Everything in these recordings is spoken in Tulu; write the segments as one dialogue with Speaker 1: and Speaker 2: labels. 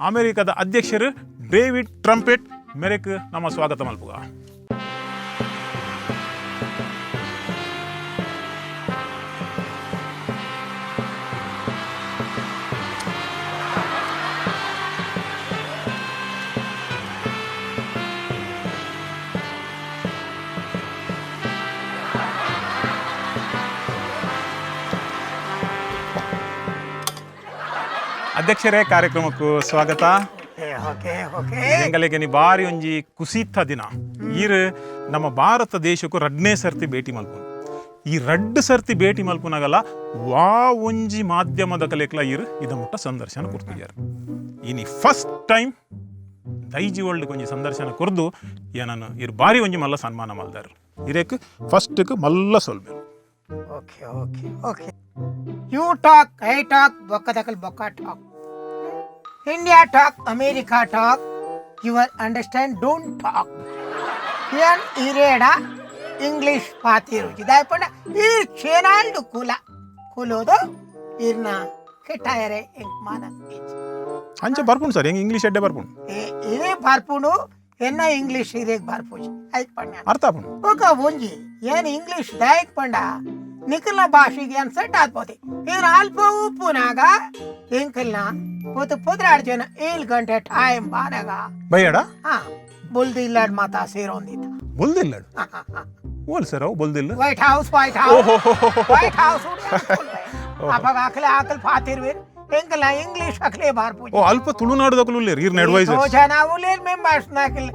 Speaker 1: ಅಮೆರಿಕದ ಅಧ್ಯಕ್ಷರು ಡೇವಿಡ್ ಟ್ರಂಪೆಟ್ ಮೆರೆಕ್ ನಮ್ಮ ಸ್ವಾಗತ ಮಲ್ಪುಗ. ಅಧ್ಯಕ್ಷರೇ, ಕಾರ್ಯಕ್ರಮಕ್ಕೂ ಸ್ವಾಗತ.
Speaker 2: Okay okay.
Speaker 1: ಎಂಗಲಿಗೆ ನೀ ಬಾರಿ ಒಂಜಿ ಕುಸಿತ ದಿನ. ಈರ್ ನಮ್ಮ ಭಾರತ ದೇಶಕ್ಕೂ ರಡ್ನೇ ಸರ್ತಿ ಭೇಟಿ ಮಲ್ಪುನು. ಈ ರಡ್ಡು ಸರ್ತಿ ಭೇಟಿ ಮಲ್ಪುನಾಗಲ್ಲ ವಾ ಒಂಜಿ ಮಾಧ್ಯಮದ ಕಲೆಕ್ಲ ಈರ್ ಇದ ಮುಟ್ಟ ಸಂದರ್ಶನ ಕೊಡ್ತಿದ್ದಾರೆ. ಇನಿ ಫಸ್ಟ್ ಟೈಮ್ ದೈಜಿ ವರ್ಲ್ಡ್ ಒಂಜಿ ಸಂದರ್ಶನ ಕೊರ್ದು ಏನನ್ನು ಇರ್ ಬಾರಿ ಒಂಜಿ ಮಲ್ಲ ಸನ್ಮಾನ ಮಲ್ದಾರ್. ಇರೇಕ್ ಫಸ್ಟ್ಗೆ ಮಲ್ಲ ಸೊಲ್ಮೆಲು.
Speaker 2: Okay okay okay, you talk, I talk, ಬೊಕ್ಕದಕಲ್ ಬೊಕ್ಕ talk, India talk, America talk, your understand don't talk. ಏನ್ ಇರೇಡ ಇಂಗ್ಲಿಷ್ ಪಾತಿರು ಇದಾಯ್ಪಂಡ ಈ ಕ್ಷೇನಾಲ್ಡು ಕುಲ ಕುಲೋದು ಇರ್ನ ಕೆಟ್ಟಾಯರೆ ಎಂಕ್ ಮಾನಸ್.
Speaker 1: ಅಂಚೆ ಬರ್ಪುಂಡು ಸರ್, ಹೆಂಗೆ ಇಂಗ್ಲೀಷ್ ಅಡ್ಡೆ ಬರ್ಪುಂಡು.
Speaker 2: ಇದೇ ಬರ್ಪುಂಡು, ಎನ್ನ ಇಂಗ್ಲಿಷ್ ಇರೇಗ್ ಬರ್ಪುಜಿ ಐಕ್ ಪಂಡ.
Speaker 1: ಅರ್ಥ ಆಪುಂಡು.
Speaker 2: ఒక ಒಂಜಿ ಏನ್ ಇಂಗ್ಲಿಷ್ ದಾಯಕ್ ಪಂಡ ನಿಖಲ್ನ ಭಾಷೆಗೆ ಏನ್ ಸೆಟ್ ಆತ್పోతే ಇದನ್ನ ಅಲ್ಪ ಉಪ್ಪುನಾಗ ಎಂಕಲ್ನ ಪೊತು ಪೊದ್ರಾಡ್ ಜನ 7 ಗಂಟೆ ಟೈಮ್ ಬಾನಾಗ.
Speaker 1: ಬೈಯಡ.
Speaker 2: ಹಾ, ಬುಲ್ದಿಲ್ಲಾಡ್ ಮಾತಾ ಸೇರೊಂದಿದ್ದ.
Speaker 1: ಬೊಲ್ದಿಲ್ಲ ಓಲ್ ಸರ್, ಅವು ಬೊಲ್ದಿಲ್ಲ.
Speaker 2: White House, White House, White House. ಅಪ್ಪಾಗ ಆಕಲೆ ಆಕಲ್ ಫಾತಿರ್ವೇರ್ ಎಂಕಲ್ನ ಇಂಗ್ಲಿಷ್ ಅಕ್ಲೆ ಬಾರ್ಪುಜಿ.
Speaker 1: ಓ, ಅಲ್ಪ ತುಳುನಾಡುದಕ್ಕೂ ಉಲ್ಲೇರ್ ಈರ್ನ ಅಡ್ವೈಸರ್.
Speaker 2: ಜನ ಉಲ್ಲೇರ್, ಮೆಂಬರ್ಸ್ ನಾಕಿಲ್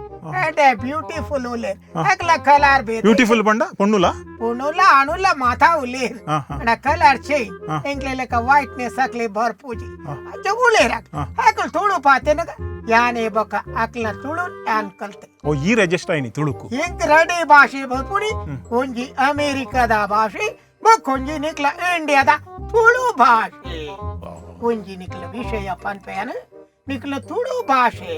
Speaker 2: ಬ್ಯೂಟಿಫುಲ್ ಉಲ್ಲೇರ್, ಅಕ್ಲ ಕಲರ್ ಬೇರೆ.
Speaker 1: ಬ್ಯೂಟಿಫುಲ್ ಪಂಡ ಪೊಣ್ಣುಲ?
Speaker 2: ಪುಣುಲ ಅಣುಲ ಮಾತಾ ಉಲ್ಲೇರ್.
Speaker 1: ಹಾ ಹಾ.
Speaker 2: ಅಣ್ಣ ಕಲರ್ ಚೇಂಜ್.
Speaker 1: ಹಾ.
Speaker 2: ಎಂಕ್ಲೆಲೆಕ್ಕ ವೈಟ್ನೆಸ್ ಅಕ್ಲೆ ಬರ್ಪೂಜಿ. ಅಂಚ ಉಳ್ಳೇರ್.
Speaker 1: ಹಾ.
Speaker 2: ಅಕ್ಲು ತುಳು ಪಾತೆನಗ ಯಾನೇ ಬೊಕ್ಕ ಅಕ್ಲ ತುಳು ಯಾನ್ ಕಲ್ತೆ.
Speaker 1: ಓ, ಈ ಅಡ್ಜಸ್ಟ್ ಆಯ್ನಿ ತುಳುಕು.
Speaker 2: ಎಂಕ್ ರಡಿ ಭಾಷೆ ಬರ್ಪುಡಿ, ಒಂಜಿ ಅಮೇರಿಕದ ಭಾಷೆ ಬೊಕ್ಕೊಂಜಿ ನಿಕ್ಲ ಇಂಡಿಯಾದ ತುಳು ಭಾಷೆ. ಒಂಜಿ ನಿಕ್ಲ ವಿಷಯ ಪನ್ಪೆಯನ, ನಿಕ್ಲ ತುಳು ಭಾಷೆ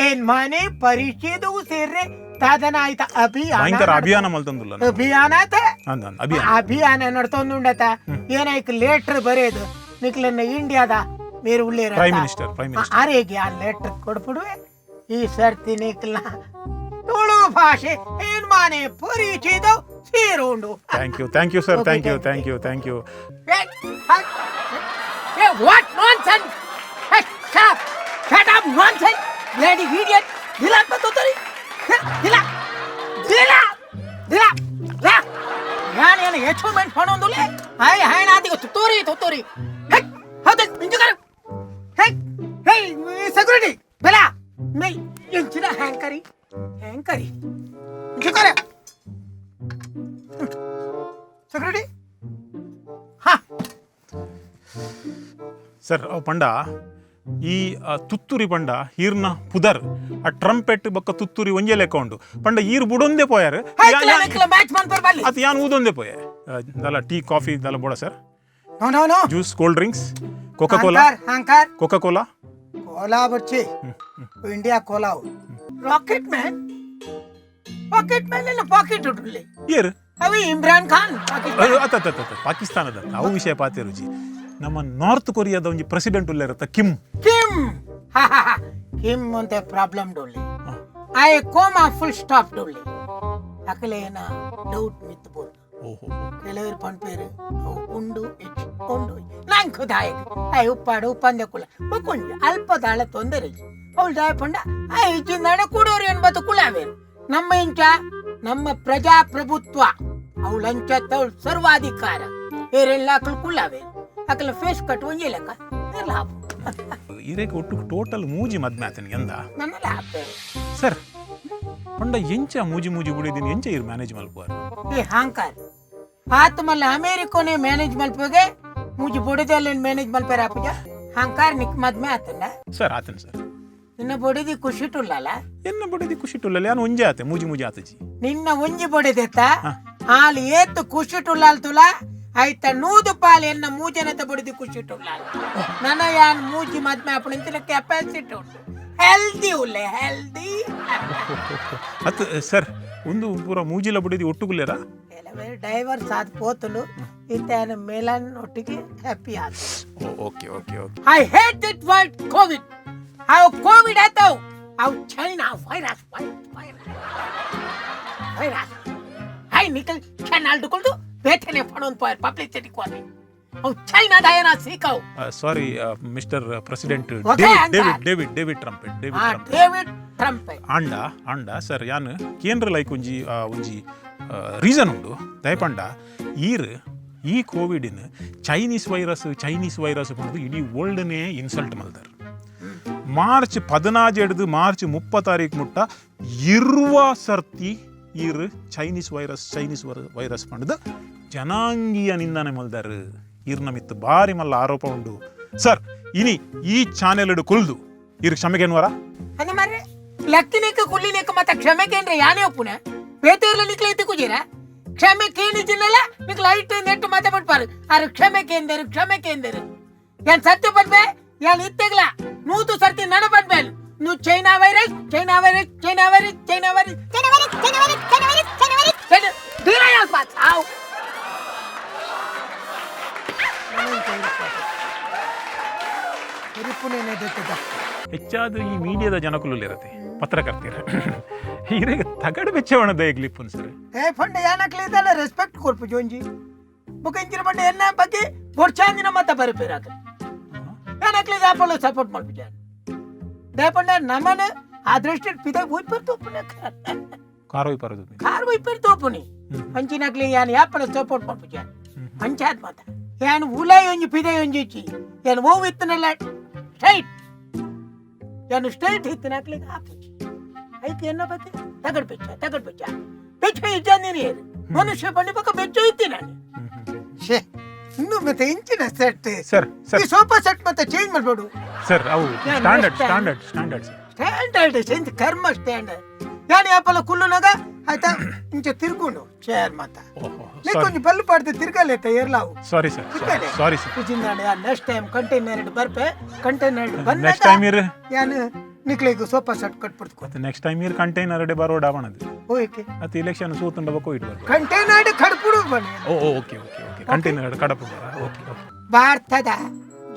Speaker 2: ಏನ್ ಮನೆ ಪರಿಚಿತವು ಸೇರ್ರೆ ತದನಾಯ್ತ ಅಭಿಯಾನ.
Speaker 1: ಭಯಂಕರ ಅಭಿಯಾನ ಮಲ್ತಂದುಲ್ಲ.
Speaker 2: ಅಭಿಯಾನ ಆತ.
Speaker 1: ಅಂದ ಅಂದ, ಅಭಿಯಾನ.
Speaker 2: ಅಭಿಯಾನ ನಡ್ತೊಂದುಂಡತ. ಏನಾಯ್ತು, ಲೆಟರ್ ಬರೆಯೋದು ನಿಕ್ಲನ್ನ ಇಂಡಿಯಾದ ಮೇರು ಉಳ್ಳೇರ
Speaker 1: ಪ್ರೈಮ್ ಮಿನಿಸ್ಟರ್, ಪ್ರೈಮ್ ಮಿನಿಸ್ಟರ್.
Speaker 2: ಆರೇಗೆ ಆ ಲೆಟರ್ ಕೊಡ್ಬಿಡುವೆ. ಈ ಸರ್ತಿ ನಿಕ್ಲ ತುಳು ಭಾಷೆ ಏನ್ ಮಾನೆ ಪರಿಚಿತ ಸೇರುಂಡು.
Speaker 1: Thank you, thank you sir.
Speaker 2: Okay,
Speaker 1: thank you.
Speaker 2: Thank
Speaker 1: thank you, thank you.
Speaker 2: What nonsense! Shut shut up, nonsense, bloody idiot! ದಿಲ ತೋತರಿ ದಿಲ ದಿಲ ದಿಲ ಯಾನೇನು ಅಚೀವ್ಮೆಂಟ್ ಪಣೊಂದುಲೆ ಹಾಯ್ ಹಾಯ್ ನಾತಿಗೆ ತುತ್ತೂರಿ ತುತ್ತೂರಿ. ಹೌದು, ಮಿಂಚುಗಾರ. ಹೇ ಹೇ, ಸೆಕ್ಯೂರಿಟಿ ಬೆಲ ಮೈ ಎಂಚಿನ ಹ್ಯಾಂಕರಿ ಹ್ಯಾಂಕರಿ ಮಿಂಚುಗಾರ ಸೆಕ್ಯೂರಿಟಿ. ಹಾ.
Speaker 1: ಸರ್, ಅವು ಪಂಡ ಈ ತುತ್ತೂರಿ ಪಂಡ ಈರ್ನ ಪುದರ್. ಆ ಟ್ರಂಪೆಟ್ ಬೊಕ್ಕ ತುತ್ತೂರಿ ಒಂಜೆ ಲೆಕ್ಕ ಉಂಡು ಪಂಡ ಈರ್ ಬುಡೊಂದೇ ಪೋಯಾರ್.
Speaker 2: ಮ್ಯಾಚ್ ಮನ್ಪರ್ ಬಲ್ಲಿ.
Speaker 1: ಅದು ಯಾನ್ ಊದೊಂದೇ ಪೋಯೆ. ದಲ ಟೀ ಕಾಫಿ ದಲ ಬೋಡ sir?
Speaker 2: No no no.
Speaker 1: Juice, cold drinks, Coca Cola?
Speaker 2: ಹಾಂಕಾರ್.
Speaker 1: Coca Cola.
Speaker 2: Cola ಬಚ್ಚಿ India Cola. Rocket man, rocket man ಇಲ್ಲ, ಪಾಕೆಟ್ ಉಡ್ಲಿ.
Speaker 1: ಏರ್?
Speaker 2: ಅವಿ ಇಮ್ರಾನ್ ಖಾನ್ ಪಾಕಿಸ್ತಾನ.
Speaker 1: ಅತ್ತ ಅತ್ತ ಅತ್ತ, ಪಾಕಿಸ್ತಾನದ ಅವು ವಿಷಯ ಪಾತೆ ರುಚಿ. ನಮ್ಮ ನಾರ್ತ್ ಕೊರಿಯಾದ ಒಂಜಿ ಪ್ರೆಸಿಡೆಂಟ್ ಉಲ್ಲೇರತ್ತ, ಕಿಮ್.
Speaker 2: ಕಿಮ್, ಹಾ ಹಾ ಹಾ, ಕಿಮ್ ಅಂತ ಪ್ರಾಬ್ಲಮ್ ಡೊಳ್ಳಿ. I coma full stop ಡೊಳ್ಳಿ. ಅಕಲೇನ ಡೌಟ್ ಮಿತ್ ಬೋಲ್.
Speaker 1: ಓಹೋ.
Speaker 2: ಕೆಲವರು ಪನ್ಪೇರು ಅವು ಉಂಡು ಇಚ್ ಉಂಡು ನಂಗೆ ದಾಯಕ್ I ಉಪ್ಪಾಡು ಉಪ್ಪಂದೆ ಕುಲ ಬೊಕ್ಕೊಂಜಿ ಅಲ್ಪ ದಾಳ ತೊಂದರೆ ಅವಳು ದಾಯ ಪಂಡ ಆ ಇಚ್ಚಿಂದಾಣ ಕೂಡೋರು ಎನ್ಬತ್ತು ಕುಲಾವೇರು. ನಮ್ಮ ಇಂಚ ನಮ್ಮ ಪ್ರಜಾಪ್ರಭುತ್ವ, ಅವಳು ಅಂಚ ತವಳು ಸರ್ವಾಧಿಕಾರ. ಏರೆಲ್ಲ ಅಕಲ್ ಕುಲಾವೇರು, ಅಕಲ ಫೇಸ್ ಕಟ್ ಒಂಜಿ ಲೆಕ್ಕ ಇರ್ಲ.
Speaker 1: ಇರೇಕ್ ಒಟ್ಟು ಟೋಟಲ್ ಮೂಜಿ ಮದ್ಮೆ ಆತನಿಗೆ ಎಂದ?
Speaker 2: ನನ್ನೆಲ್ಲ ಹಾಕ್ತೇವೆ.
Speaker 1: ಸರ್, ಪಂಡ ಎಂಚ ಮೂಜಿ ಮೂಜಿ ಬುಡಿದಿನ ಎಂಚ ಇರ್ ಮ್ಯಾನೇಜ್ ಮಲ್ಪುವಾರ್?
Speaker 2: ಈ ಹಾಂಕಾರ್ ಆತ ಮಲ್ಲ ಅಮೇರಿಕೋನೆ ಮ್ಯಾನೇಜ್ ಮಲ್ಪೋಗೆ ಮೂಜಿ ಬೊಡಿದಲ್ಲಿ ಮ್ಯಾನೇಜ್ ಮಲ್ಪೇರ ಆಪುಜ ಹಾಂಕಾರ್. ನಿಕ್ ಮದ್ಮೆ ಆತಂಡ?
Speaker 1: ಸರ್, ಆತನ ಸರ್.
Speaker 2: ನಿನ್ನ ಬೊಡಿದಿ ಖುಷಿಟುಲ್ಲಲ್ಲ?
Speaker 1: ಎನ್ನ ಬುಡಿದಿ ಖುಷಿ ಟುಲ್ಲಲ್ಲ, ಯಾನ್ ಒಂಜೆ ಆತೆ, ಮೂಜಿ ಮೂಜಿ ಆತಜಿ.
Speaker 2: ನಿನ್ನ ಒಂಜಿ ಬೊಡಿದೆತ್ತ ಹಾಲು ಏತು ಖುಷಿಟುಲ್ಲಾಲ್ ತುಲ ಆಯ್ತ ನೂದು ಪಾಲು ಎನ್ನ ಮೂಜನತ ಬೊಡಿದಿ ಖುಷಿಟುಲ್ಲಾಲ್. ನನ್ನ ಯಾನ್ ಮೂಜಿ ಮದ್ಮೆ ಆಪುಣ ಕೆಪಾಸಿಟಿ ಉಂಟು, ಹೆಲ್ದಿ ಉಲ್ಲೆ, ಹೆಲ್ದಿ.
Speaker 1: ಅತ್ ಸರ್, ಒಂದು ಪೂರ ಮೂಜಿಲ ಬುಡಿದಿ ಒಟ್ಟುಗುಲ್ಲೇರಾ?
Speaker 2: ಡೈವರ್ಸ್ ಆದ ಪೋತುಲು ಇತ್ತ ಮೇಲನ್ ಒಟ್ಟಿಗೆ ಹ್ಯಾಪಿ ಆದ.
Speaker 1: Okay okay okay.
Speaker 2: I hate that word COVID. ಅವು ಕೋವಿಡ್ ಆತವು, ಅವು China virus virus virus. High ನಿಕಲ್ channel ಕೊಂಡು ಬೇಟೆನೆ ಫಣೊಂದು ಪೋಯರ್ ಪಬ್ಲಿಸಿಟಿ ಕೋರಿ. ಅವು ಚೈನಾದ ಏನ ಸೀಕವು.
Speaker 1: Sorry mister president.
Speaker 2: Okay,
Speaker 1: David
Speaker 2: ಅಂತ.
Speaker 1: David David David trumpet, David trumpet.
Speaker 2: David Trump.
Speaker 1: ಆಂಡ ಆಂಡ ಸರ್, ಯಾನ್ ಕೇಂದ್ರ ಲೈಕ್ ಒಂಜಿ ಒಂಜಿ ರೀಸನ್ ಉಂಡು. ದಯಪಂಡ ಈರ್ ಈ ಕೋವಿಡಿನ Chinese virus, Chinese virus ಪಂಡ್ದು ಇಡೀ ವರ್ಲ್ಡ್ನೇ ಇನ್ಸಲ್ಟ್ ಮಲ್ದಾರ್. ಮಾರ್ಚ್ 14 ಹಿಡ್ದು ಮಾರ್ಚ್ 30 ತಾರೀಕು ಮುಟ್ಟ ಇರುವ ಸರ್ತಿ ಈರ್ Chinese virus, Chinese virus ಪಂಡ್ದು ಜನಾಂಗೀಯ ನಿಂದನೆ ಮಲ್ದಾರ್. ಈರ್ನ ಮಿತ್ತು ಬಾರಿ ಮಲ್ಲ ಆರೋಪ ಉಂಡು ಸರ್. ಇನಿ ಈ ಚಾನೆಲ್ ಕುಲ್ದು ಈರ್ ಕ್ಷಮೆಗೇನ್ವರ?
Speaker 2: ಅಂದ ಮಾರ್ರೆ, ಲಕ್ಕಿನೇಕ ಕುಲ್ಲಿನೇಕ ಮತ್ತೆ ಕ್ಷಮೆ ಕೇಂದ್ರ ಯಾನೇ ಒಪ್ಪುನೆ ಬೇತೆರ್ಲ ನಿಕ್ಲ ಇತ್ತು ಕುಜಿರ. ಕ್ಷಮೆ ಕೇಳಿಜಿನಲ್ಲ, ನಿಕ್ಲ ಐಟ್ ನೆಟ್ಟು ಮತ್ತೆ ಬಿಟ್ಪಾರು. ಆರು ಕ್ಷಮೆ ಕೇಂದರು, ಕ್ಷಮೆ ಕೇಂದರು. ಏನ್ ಸತ್ಯ ಪಡ್ಬೆ, ಏನ್ ಇತ್ತೆಗ್ಲ ನೂತು ಸರ್ತಿ ನಡ ಪಡ್ಬೇಲ್ ನೀವು China virus, China virus, China virus, China virus,
Speaker 3: China virus, China virus, China virus, China virus.
Speaker 2: China ದೀರ ಸಾವು.
Speaker 1: ಹೆಚ್ಚಾದ ಈ ಮೀಡಿಯಾದ ಜನಕುಲಲ್ಲಿರತ್ತೆ, ಪತ್ರಕರ್ತರ ಹೀಗೆ ತಗಡು ಬೆಚ್ಚವಣ ದಯಗ್ಲಿಪ್ಪನ್ ಸರ್.
Speaker 2: ಏ ಫಂಡ ಏನಕ್ಲಿ ಇದಲ್ಲ, ರೆಸ್ಪೆಕ್ಟ್ ಕೊಡ್ಪು ಜೋಂಜಿ ಬುಕ್ ಇಂಚಿನ ಬಂಡ ಎನ್ನ ಬಗ್ಗೆ ಬೊಡ್ಚಾಂದಿನ ಮತ್ತ ಬರಪೇರಾಕ ಏನಕ್ಲಿ ದಾಪಲ್ಲ ಸಪೋರ್ಟ್ ಮಾಡ್ಬಿಟ್ಟ. ದಾಪಂಡ ನಮನ ಆ ದೃಷ್ಟಿ ಪಿದ ಹೋಯ್ ಪರ್ ತೋಪುನ.
Speaker 1: ಕಾರೋಯ್ ಪರದು.
Speaker 2: ಕಾರ್ ಹೋಯ್ ಪರ್ ತೋಪುನಿ ಅಂಚಿನಕ್ಲಿ ಯಾನ್ ಯಾಪಲ ಸಪೋರ್ಟ್ ಮಾಡ್ಬಿಟ್ಟ. ಅಂಚಾದ್ ಮಾತ ಯಾನ್ ಉಲಾಯ್ ಒಂಜಿ ಪಿದೆ ಒಂಜಿ ಇಚ್ಚಿ ಯಾನ್ ಓ ಇತ್ತನಲ್ಲ ಸ್ಟ್ರೈಟ್, ಯಾನು ಸ್ಟ್ರೈಟ್ ಇತ್ತನಕ್ಲಿ ಆಪುಜಿ. ಐಕೆ ಎನ್ನ ಬಗ್ಗೆ ತಗಡ್ ಬೆಚ್ಚ, ತಗಡ್ ಬೆಚ್ಚ, ಬೆಚ್ಚ ಇಜ್ಜ ನೀನು ಏನು ಮನುಷ್ಯ ಬಣ್ಣಿ ಪಕ್ಕ ಬೆಚ್ಚ ಇತ್ತಿ ನಾನು. ಶೇ, ಇನ್ನು ಮತ್ತೆ ಇಂಚಿನ set.
Speaker 1: Sir, sir.
Speaker 2: ಈ ಸೋಫಾ ಸೆಟ್ ಮತ್ತೆ ಚೇಂಜ್ ಮಾಡ್ಬೇಡು.
Speaker 1: ಸರ್, ಅವು
Speaker 2: Yeah,
Speaker 1: standard.
Speaker 2: no
Speaker 1: standard, standard sir.
Speaker 2: Standard change ಕರ್ಮ ಸ್ಟ್ಯಾಂಡರ್ಡ್. ಯಾನು ಯಾಪಲ ಕುಲ್ಲುನಾಗ ಆಯ್ತಾ ಇಂಚ ತಿರ್ಕೊಂಡು ಚೇರ್ ಮಾತ.
Speaker 1: ಸಾರಿ.
Speaker 2: కొంచెం Ballu ಪಾಡ್ದು ತಿರ್ಗಲೇತ ಏರ್ಲಾವು.
Speaker 1: Sorry sir, sorry sir.
Speaker 2: Next time container ಬರ್ಪೆ, container.
Speaker 1: Next time ಇರ್
Speaker 2: ಯಾನು ನಿಕ್ಲೆಗ್ ಸೋಫಾ ಸೆಟ್ ಕಟ್ಬಿಡ್ತು.
Speaker 1: ನೆಕ್ಸ್ಟ್ ಟೈಮ್ ಇರ್ ಕಂಟೈನರ್ ಡೆ ಬರೋಡ ಅವಣದು.
Speaker 2: ಓಕೆ.
Speaker 1: ಅತ್ತೆ ಇಲೆಕ್ಷನ್ ಸೂತುಂಡ ಬೊಕ್ಕ ಇಟ್ಟು ಬರ್ಬೋದು.
Speaker 2: ಕಂಟೈನರ್ ಕಡ್ಪುಡು ಬನ್ನಿ.
Speaker 1: ಓ okay okay okay, container Kadapu. Okay okay.
Speaker 2: ಭಾರತದ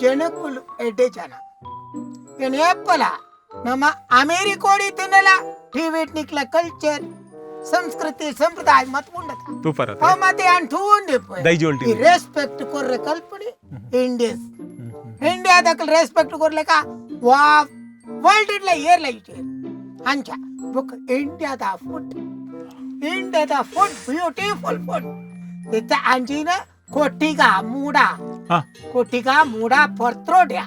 Speaker 2: ಜನಕುಲು ಎಡ್ಡೆ ಜನ. ಏನು ಏಪ್ಪಲ ನಮ್ಮ ಅಮೇರಿಕೋಡಿ ತಿನ್ನಲ್ಲ ಟಿವಿ ನಿಕ್ಲ ಕಲ್ಚರ್, ಸಂಸ್ಕೃತಿ, ಸಂಪ್ರದಾಯ ಮತ್ ಉಂಡತ.
Speaker 1: ಸೂಪರ್.
Speaker 2: ಅವ ಮತ್ತೆ ಏನ್ ತೂಂಡಿ.
Speaker 1: ದೈಜೋಲ್ TV.
Speaker 2: Respect ಕೊರ್ರೆ ಕಲ್ಪನೆ ಇಂಡಿಯನ್ಸ್ ಇಂಡಿಯಾದಕ್ಕಲ್ ರೆಸ್ಪೆಕ್ಟ್ ಕೊರ್ಲೆಕ ವಾ ವರ್ಲ್ಡ್ ಇಡ್ಲ ಏರ್ಲ ಇಚೇರ್ ಅಂಚ ಬುಕ್. ಇಂಡಿಯಾದ ಫುಡ್, ಇಂಡಿಯಾದ food beautiful food ಇತ್ತ. ಅಂಜಿನ ಕೊಟ್ಟಿಗ ಮೂಡ.
Speaker 1: ಹಾ.
Speaker 2: ಕೊಟ್ಟಿಗ ಮೂಡ ಪತ್ರೋಡ್ಯ.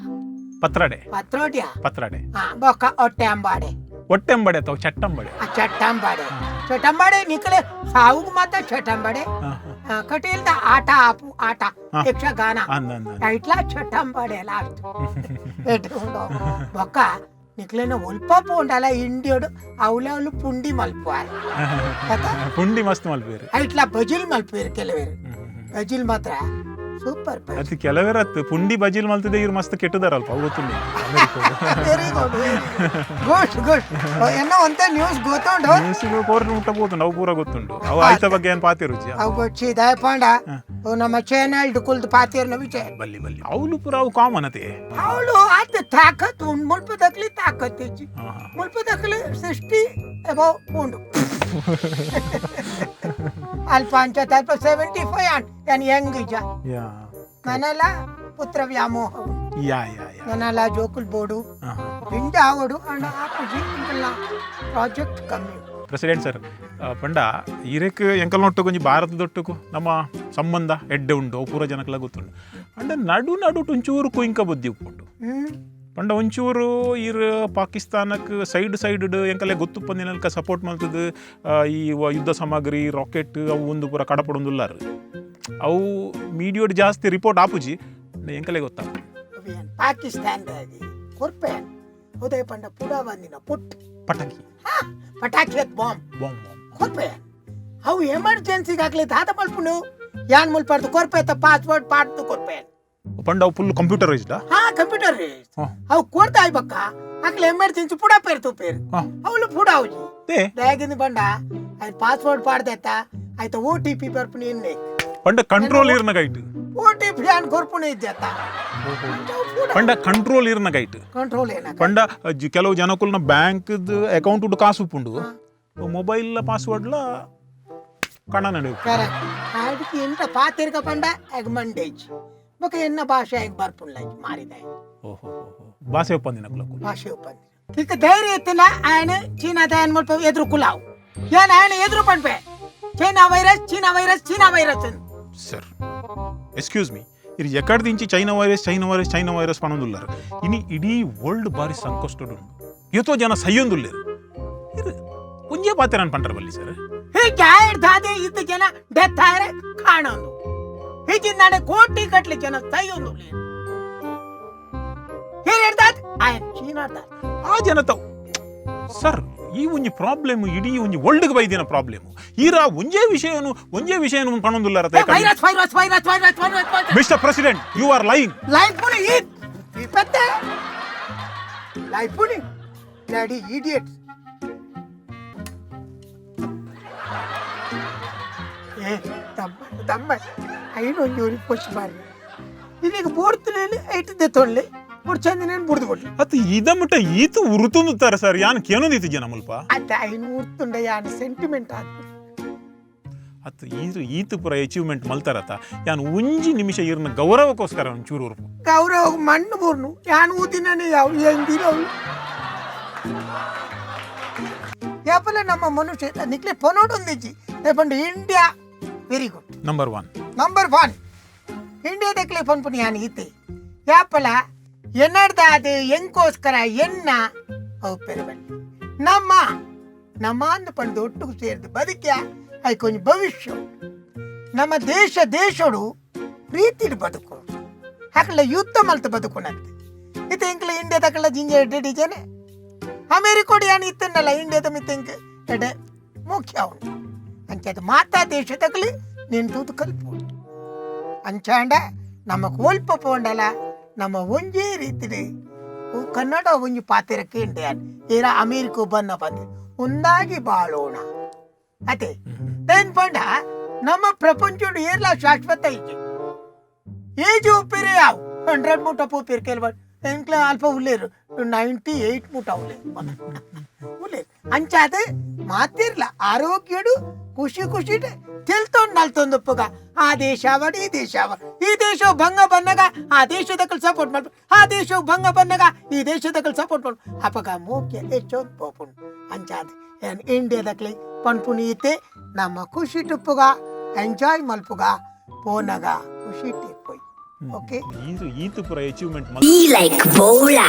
Speaker 1: ಪತ್ರಡೆ.
Speaker 2: ಪತ್ರೋಡ್ಯ.
Speaker 1: ಪತ್ರಡೆ.
Speaker 2: ಹಾ, ಬೊಕ್ಕ ಒಟ್ಟೆಂಬಾಡೆ.
Speaker 1: ಒಟ್ಟೆಂಬಡೆ ಅಥವಾ ಚಟ್ಟಂಬಡೆ?
Speaker 2: ಆ ಚಟ್ಟಂಬಾಡೆ, ಚಟ್ಟಂಬಾಡೆ ನಿಕಲೆ ಸಾವುಗ್ ಮಾತ್ರ ಚಟ್ಟಂಬಾಡೆ.
Speaker 1: ಹಾ, ಹಾ.
Speaker 2: ಕಟೀಲ್ದ ಆಟ ಆಪು ಆಟ.
Speaker 1: ಹಾ.
Speaker 2: ಯಕ್ಷಗಾನ.
Speaker 1: ಅಂದ ಅಂದ ಅಂದ.
Speaker 2: ಐಟ್ಲಾ ಚಟ್ಟಂಬಾಡೆ ಲಾಸ್ಟ್ ಬೊಕ್ಕ ನಿಕ್ಲೆನ ಒಲ್ಪ ಪೋಂಡಲ ಇಂಡಿಯೋಡು ಅವಲೆ ಅವಲು ಪುಂಡಿ ಮಲ್ಪುವಾರ್ ಆತ?
Speaker 1: ಪುಂಡಿ ಮಸ್ತ್ ಮಲ್ಪೇರು.
Speaker 2: ಐಟ್ಲಾ ಬಜಿಲ್ ಮಲ್ಪುವೇರು ಕೆಲವೇರು. ಬಜಿಲ್ ಮಾತ್ರ ಸೂಪರ್.
Speaker 1: ಅದು ಕೆಲವೇರತ್ತು ಪುಂಡಿ ಬಜಿಲ್ ಮಲ್ತದೆ. ಇವ್ರು ಮಸ್ತ್ ಕೆಟ್ಟದಾರಲ್ಪ, ಅವು ಗೊತ್ತುಂಡು.
Speaker 2: Very good, good good. ಎನ್ನ ಒಂತ ನ್ಯೂಸ್ ಗೊತ್ತುಂಡು.
Speaker 1: ನ್ಯೂಸಿಗೆ ಕೋರ್ಟ್ ಮುಟ್ಟ ಪೋತುಂಡು, ಅವು ಪೂರ ಗೊತ್ತುಂಟು. ಅವು ಆಯ್ತ ಬಗ್ಗೆ ಏನು ಪಾತಿ ರುಚಿ.
Speaker 2: ಅವು ಗೊಚ್ಚಿ ದಯಪಾಂಡ ಅವು ನಮ್ಮ ಚಾನೆಲ್ ಕುಲ್ದು ಪಾತಿರ್ನ ವಿಚಾರ.
Speaker 1: ಬಲ್ಲಿ ಬಲ್ಲಿ, ಅವಲು ಪೂರ ಅವು ಕಾಮನ್ ಅತೆ.
Speaker 2: ಅವಳು ಆತ ತಾಕತ್ ಉಂಡು, ಮುಲ್ಪ ದಕ್ಲಿ ತಾಕತ್ ಇಜ್ಜಿ.
Speaker 1: ಹಾ, ಹಾ.
Speaker 2: ಮುಲ್ಪ ದಕ್ಲಿ 60 ಅಬೌವ್ ಉಂಡು. ಅಲ್ಪ ಅಂಚ ಅಲ್ಪ 75 ಆಂಡ್ ಯಾನ್ ಯಂಗ್ ಇಜ.
Speaker 1: ಯಾ.
Speaker 2: ನನಲ ಪುತ್ರ ವ್ಯಾಮೋಹ ಉಂಡು.
Speaker 1: ಯಾ ಯಾ ಯಾ.
Speaker 2: ನನಲ ಜೋಕುಲ್ ಬೋಡು.
Speaker 1: ಹಾ, ಹಾ.
Speaker 2: ಇಂಡ ಆವಡು ಅಂಡ ಆಪುಜಿ ಇಂಕಲ್ನ ಪ್ರಾಜೆಕ್ಟ್ ಕಮ್ಮಿ.
Speaker 1: ಪ್ರೆಸಿಡೆಂಟ್ ಸರ್, ಪಂಡ ಈರೆಕ್ ಎಂಕಲ್ ನೊಟ್ಟುಕು ಒಂಜಿ ಭಾರತದೊಟ್ಟುಕು ನಮ್ಮ ಸಂಬಂಧ ಎಡ್ಡೆ ಉಂಡು, ಅವು ಪೂರ ಜನಕ್ಲ ಗೊತ್ತುಂಡು. ಅಂಡ ನಡು ನಡುಟು ಒಂಚೂರು ಕುಯಿಂಕ ಬುದ್ಧಿ ಉಪ್ಪುಂಡು. ಪಂಡ ಒಂಚೂರು ಈರ್ ಪಾಕಿಸ್ತಾನಕ್ಕೆ ಸೈಡ್ ಸೈಡ್ ಎಂಕಲೆ ಗೊತ್ತುಪ್ಪಂದಿನಲ್ಕ ಸಪೋರ್ಟ್ ಮಲ್ತದು ಈ ಯುದ್ಧ ಸಾಮಗ್ರಿ, ರಾಕೆಟ್ ಅವು ಒಂದು ಪೂರ ಕಡಪಡೊಂದುಲ್ಲಾರು. ಅವು ಮೀಡಿಯೋಡ್ ಜಾಸ್ತಿ ರಿಪೋರ್ಟ್ ಆಪುಜಿ, ಅಂಡ ಎಂಕಲೆ ಗೊತ್ತಾಪು.
Speaker 2: ಅವೇನ್ ಪಾಕಿಸ್ತಾನದ ಕೊರ್ಪೆ ಉದಯ ಪಂಡ ಪುಡ ಬಂದಿನ ಪುಟ್.
Speaker 1: ಪಟಾಕಿ.
Speaker 2: ಹಾ, ಪಟಾಕಿ bomb.
Speaker 1: Bomb bomb.
Speaker 2: ಕೊರ್ಪೆ ಅವು ಎಮರ್ಜೆನ್ಸಿಗೆ ಆಗ್ಲಿ ದಾದ ಮಲ್ಪುಂಡು. ಯಾನ್ ಮುಲ್ಪಾರ್ದು ಕೊರ್ಪೆ ಪಾಸ್ವರ್ಡ್ ಪಾಡ್ದು ಕೊರ್ಪೆ.
Speaker 1: ಪಂಡ ಅವು ಫುಲ್ ಕಂಪ್ಯೂಟರೈಸ್ಡಾ?
Speaker 2: ಹಾ, ಕಂಪ್ಯೂಟರ್. ಅವು ಕೊಡ್ತಾ ಬಕ್ಕ ಅಕ್ಲೆ ಎಮರ್ಜೆನ್ಸಿ ಪುಡ ಪೇರ್ ತೂಪೇರು. ಅವಳು ಪುಡ ಅವಜಿ.
Speaker 1: ತೇ.
Speaker 2: ದಯಾಗಿಂದ ಬಂಡ ಆಯ್ತು ಪಾಸ್ವರ್ಡ್ ಪಾಡ್ದತ್ತ ಆಯ್ತು OTP ಬರ್ಪುನಿ ಇನ್ನೆ.
Speaker 1: ಪಂಡ ಕಂಟ್ರೋಲ್ ಇರ್ನ ಗೈಟ್.
Speaker 2: ಓ ಟಿ ಪಿ ಅನ್ ಕೊರ್ಪುಣ ಇದ್ಯತ್ತ.
Speaker 1: ಪಂಡ ಕಂಟ್ರೋಲ್ ಇರ್ನ ಗೈಟ್.
Speaker 2: ಕಂಟ್ರೋಲ್ ಏನ?
Speaker 1: ಪಂಡ ಕೆಲವು ಜನಕುಲ್ನ ಬ್ಯಾಂಕ್ ಅಕೌಂಟ್ ಕಾಸು ಉಪ್ಪುಂಡು, ಮೊಬೈಲ್ ಪಾಸ್ವರ್ಡ್ಲ ಕಣ ನಡೆಯು.
Speaker 2: ಕರೆಕ್ಟ್. ಅದಕ್ಕೆ ಎಂತ ಪಾತಿರ್ಕ ಪಂಡ ಎಗ್ ಮಂಡೇಜ್ ಬೊಕ ಎನ್ನ ಭಾಷೆ ಎಗ್ ಬರ್ಪುಂಡ್ಲ ಮಾರಿದ.
Speaker 1: ಓಹೋ, ಭಾಷೆ ಒಪ್ಪಂದಿನ ಕುಲಕು.
Speaker 2: ಭಾಷೆ ಉಪ್ಪಂದಿನ ಇಕ್ಕ ಧೈರ್ಯ ಇತ್ತಿನ ఆయన ಚೀನಾದ ಏನ್ ಮುಲ್ಪ ಎದುರು ಕುಲಾವು ಏನ್ ఆయన ಎದುರು ಪನ್ಪೆ, China virus, China virus, China virus ಅಂತ.
Speaker 1: ಸರ್, ಎಕ್ಸ್ಕ್ಯೂಸ್ ಮೀ, ಇದು ಎಕ್ಕಡ ದಿಂಚಿ China virus, China virus, China virus ಪಣೊಂದುಲ್ಲಾರ. ಇನಿ ಇಡೀ ವರ್ಲ್ಡ್ ಬಾರಿ ಸಂಕಷ್ಟಡು, ಏತೋ ಜನ ಸೈಯೊಂದುಲ್ಲೇರು. ಇರು ಒಂಜೇ ಪಾತ್ರ ಪಂಡ್ರ ಬಲ್ಲಿ ಸರ್.
Speaker 2: ಹೀಗೆ ದಾದೆ ಇದ್ದ ಜನ ಡೆತ್ ಆದ್ರೆ ಕಾಣೋದು ಹೀಗಿಂದಾನೆ ಕೋಟಿ ಗಟ್ಲೆ ಜನ ಸೈಯೊಂದು ಹಿರಿಯರ್ದಾದ್ ಆಯನ್ ಚೀನಾದ.
Speaker 1: ಆ ಜನತ ಸರ್, ಈ ಒಂಜಿ ಪ್ರಾಬ್ಲಮ್ ಇಡೀ ಒಂಜಿ ವರ್ಲ್ಡ್ಗೆ ಬೈದಿನ ಪ್ರಾಬ್ಲಮ್. ಈರ ಒಂಜೇ ವಿಷಯನು ಒಂಜೇ ವಿಷಯನು ಪಣೊಂದುಲ್ಲಾರ.
Speaker 2: Virus, virus, virus, virus, virus, virus.
Speaker 1: Mister President, you are lying.
Speaker 2: Life ಪುನಿ ಈ ಪತ್ತೆ ಲೈಫ್ ಪುನಿ ಡ್ಯಾಡಿ ಇಡಿಯಟ್. ಏ ತಮ್ಮ ತಮ್ಮ, ಐನೊಂದು ಊರಿಗೆ ಪೋಸ್ಟ್ ಬಾರಿ ಇದೀಗ ಬೋಡ್ತೀನಿ ಐಟಿದ್ದೆ ತೊಳ್ಳಿ ಬುಡ್ಚಂದಿನೇನು ಬುಡ್ದು ಕೊಡ್ಲಿ.
Speaker 1: ಅತ್ ಇದಮುಟ್ಟ ಈತು ಉರುತುಂದುತ್ತಾರೆ ಸರ್, ಯಾನ್ ಕೇನೊಂದಿತ್ತು ಜನ ಮುಲ್ಪ.
Speaker 2: ಅತ್ತ ಐನು ಉರ್ತುಂಡ ಯಾನ್ ಸೆಂಟಿಮೆಂಟ್ ಆದ.
Speaker 1: ಅತ್ ಈರು ಈತು ಪುರ ಅಚೀವ್ಮೆಂಟ್ ಮಲ್ತಾರತ, ಯಾನ್ ಒಂಜಿ ನಿಮಿಷ ಈರ್ನ ಗೌರವಕ್ಕೋಸ್ಕರ ಒಂಚೂರು ಉರುಪು.
Speaker 2: ಗೌರವ ಮಣ್ಣು ಬೂರ್ನು ಯಾನ್ ಊದಿನೇ ಯಾವ ಎಂದಿರೋ ಯಾಪಲ ನಮ್ಮ ಮನುಷ್ಯ ನಿಕ್ಲೆ ಪೊನೋಡೊಂದಿಜ್ಜಿ ಪಂಡ India very good.
Speaker 1: Number one.
Speaker 2: Number one India ದಕ್ಲೆ ಪನ್ಪುನಿ ಯಾನ್ ಈತೆ ಯಾಪಲ ಎನ್ನಡ್ದ ಅದು ಎಂಕೋಸ್ಕರ ಎನ್ನ ಅವು ಪೆರವಲ್ಲಿ ನಮ್ಮ ನಮ್ಮ ಅಂದು ಪಂಡು ಒಟ್ಟುಗು ಸೇರಿದು ಬದುಕ್ಯ ಅಯ್ಕೊಂಜಿ ಭವಿಷ್ಯ ಉಂಟು. ನಮ್ಮ ದೇಶ ದೇಶಡು ಪ್ರೀತಿಡ್ ಬದುಕು ಹಾಕಲ ಯುದ್ಧ ಮಲ್ತು ಬದುಕುನಂತೆ. ಇತ್ತೆ ಎಂಕ್ಲ ಇಂಡಿಯಾ ತಕಲ ಜಿಂಜೆ ಎಡ್ಡೆ ಡಿಜನೆ ಅಮೇರಿಕೋಡು ಯಾನ್ ಇತ್ತನ್ನಲ್ಲ ಇಂಡಿಯಾದ ಮಿತ್ತ ಎಂಕ್ ಎಡೆ ಮುಖ್ಯ ಉಂಟು. ಅಂಚೆ ಅದು ಮಾತಾ ದೇಶ ತಕಲಿ ನೀನು ತೂತು ಕಲ್ಪು ಅಂಚಾಂಡ ನಮ್ಮ ಕೋಲ್ಪ ಪೋಂಡಲ ನಮ್ಮ ಒಂಜೇ ರೀತಿಡೆ ಕನ್ನಡ ಒಂಜಿ ಪಾತಿರಕ್ಕೆ ಇಂಡಿಯನ್ ಏರ ಅಮೇರಿಕ ಬನ್ನ ಬಂದೆ ಒಂದಾಗಿ ಬಾಳೋಣ ಅದೇ ಏನ್ ಪಂಡ ನಮ್ಮ ಪ್ರಪಂಚಡು ಏರ್ಲ ಶಾಶ್ವತ ಇಜ್ಜಿ. ಏಜ್ ಉಪ್ಪಿರಿ ಯಾವ 100 ಮುಟ ಪೋಪಿರ್ ಕೆಲವು ಎಂಕ್ಲ ಅಲ್ಪ ಉಲ್ಲೇರು 98 ಮುಟ ಉಲ್ಲೇರು ಉಲ್ಲೇರು. ಅಂಚಾದ ಮಾತಿರ್ಲ ಆರೋಗ್ಯಡು ಖುಷಿ ಖುಷಿ ತಿಳ್ತೊಂಡು ನಲ್ತೊಂದುಪ್ಪುಗ. ಆ ದೇಶ ಅವಡು ಈ ದೇಶ ಅವ ಈ ದೇಶ ಭಂಗ ಬನ್ನಗ ಆ ದೇಶದಕ್ಕಲ್ ಸಪೋರ್ಟ್ ಮಾಡ್ಬೇಕು, ಆ ದೇಶ ಭಂಗ ಬನ್ನಗ ಈ ದೇಶದಕ್ಕಲ್ ಸಪೋರ್ಟ್ ಮಾಡ್ಬೇಕು. ಅಪಗ ಮುಖ್ಯ ಹೆಚ್ಚೊಂದು ಪೋಪುಂಡು. ಅಂಚಾದ ಏನ್ ಇಂಡಿಯಾದಕ್ಲಿ ಪನ್ಪುನಿ ಇತ್ತೆ ನಮ್ಮ ಖುಷಿ ಟುಪ್ಪುಗ ಎಂಜಾಯ್ ಮಲ್ಪುಗ ಪೋನಗ ಖುಷಿ ಟಿಪ್ಪೊಯ್. ಓಕೆ.
Speaker 1: ಈರು ಈತು ಪುರ achievement.
Speaker 3: Be like Bola.